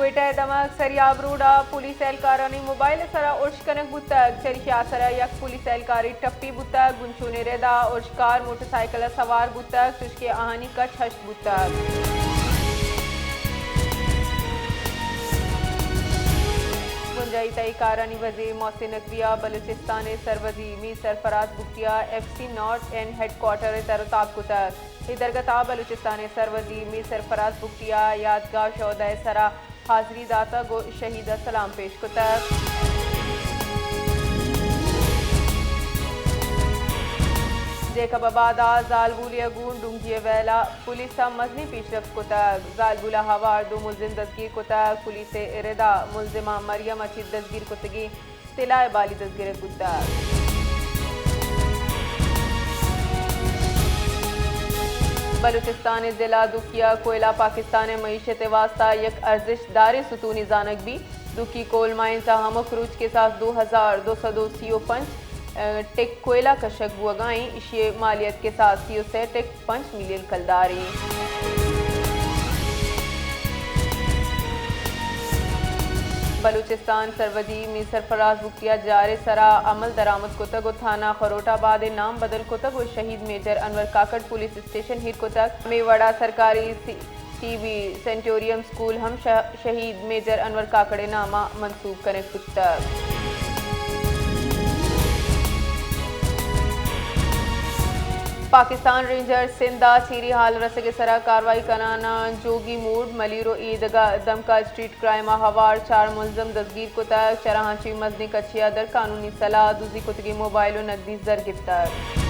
کوئٹہ ءِ دمگ سریاب روڈ ءَ پولیس اہلکارانی موبائل ءِ سرا ارش کنگ بوتگ۔ چریشی ءِ آسرا یک پولیس اہلکارے ٹپی بوتگ۔ گوں چونیں رد ءَ ارشکار موٹر سائیکل ءَ سوار بوتگ، چوشکہ آہانی کچ ہشت بوتگ۔ بنجاہی تہی کارانی وزیر محسن نقوی ءَ بلوچستان ءِ سروزیر میر سرفراز بگٹی ءَ F C north and headquarter ءَ تر ءُ تاب کتگ۔ اے درگت ءَ بلوچستان ءِ سروزیر میر سرفراز بگٹی ءَ یادگاہ شہداء ءِ سرا حاضری داتگ ءُ شہید ءَ سلام پیش کتگ۔ جیکب آباد ءَ زالبولے ءَ گوں ڈونگی ءِ ویل ءَ پولیس ءَ مزنیں پیشرفت کتگ۔ زالبول ءَ ہوار دو ملزم دزگیر کتگ۔ پولیس ءِ رد ءَ ملزماں مریم ءَ چہ دزگیر کتگیں طلاء ءِ بالی دزگرگ بوتگ۔ بلوچستان ءِ ضلع دوکی ءَ کوئلہ پاکستان ءِ معیشت ءِ واستہ یک ارزشت داریں ستونے زانگ بیت۔ دوکی کول مائنز ءَ ہمک روچ کساس دو ہزار دو سد ءُ سی ءُ پنچ ٹک کوئلہ کشگ بوگا ایں، ایشی ءِ مالیت کساس سی ءُ سے ٹک پنچ ملین کلدار ایں۔ بلوچستان سروزیر میر سرفراز بگٹی ءَ جار ءِ سرا عمل درآمد کتگ ءُ تھانہ خروٹ آباد ءِ نام بدل کتگ ءُ شہید میجر انور کاکڑ پولیس اسٹیشن ایر کتگ۔ ہمے وڑا سرکاری سی-، ٹی وی سینٹوریم اسکول ہم شہ-، شہید میجر انور کاکڑ ءِ نام ءَ منسوب کنگ بوتگ۔ پاکستان رینجر سندھ ءَ چیری حال رسگ ءِ سرا کاروائی کنان ءَ جوگی موڑ، ملیر ءُ ایدگہ دمکا اسٹریٹ کرائم ءَ ہوار چار ملزم دزگیر کتگ، چراہاں چہ مزنیں کچے ءَ در قانونی سلاہ، دزی کتگیں موبائل ءُ نقدی زر گپتگ۔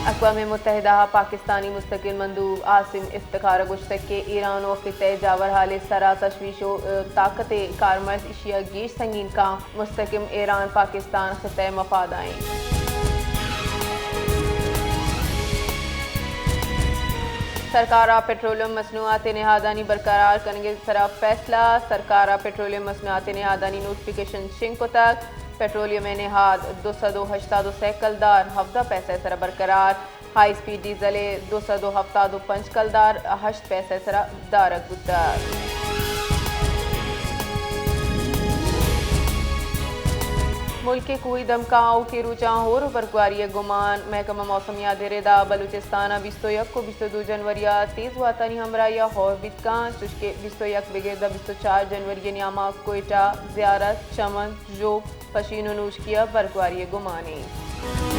اقوام متحدہ ءَ پاکستانی مستقل مندوب عاصم افتخار ءَ گوشتگ کہ ایران ءُ خطہ ءِ جاورحال ءِ سرا تشویش ءُ، ءَ، طاقت ءِ کارمرز ایشی ءَ گیش سنگین کاں۔ مستقیم ایران پاکستان خطہ ءِ مفاد ءَ ایں۔ سرکار ءَ پٹرولیم مصنوعات ءِ نہادانی برقرار کنگ ءِ سرا فیصلہ۔ سرکار ءَ پٹرولیم مصنوعات ءِ نہادانی نوٹیفکیشن شنگ کتگ۔ پٹرولیم ءِ نہاد دو سد ءُ ہشتاد ءُ سے کلدار ہفدہ پیسہ ءِ سرا برقرار۔ ہائی اسپیڈ ڈیزل ءِ دو سد ءُ ہفتاد ءُ پنچ کلدار ہشت پیسہ ءِ سرا دارگ بوتگ۔ ملک ءِ کوہی دمکاں آؤکیں روچاں ہور ءُ برگواری ءِ گمان۔ محکمہ موسمیات ءِ رد ءَ بلوچستان ءَ بیست ءُ یک ءُ بیست ءُ دو جنوری ءَ تیز واتانی ہمراہی ءَ ہور بیت کنت، چوشکہ بیست ءُ یک بگر داں بیست ءُ چار جنوری ءِ نیام ءَ کوئٹہ، زیارت، چمن، ژوب، پشین ءُ نوشکی ءَ برگواری ءِ گمان ایں۔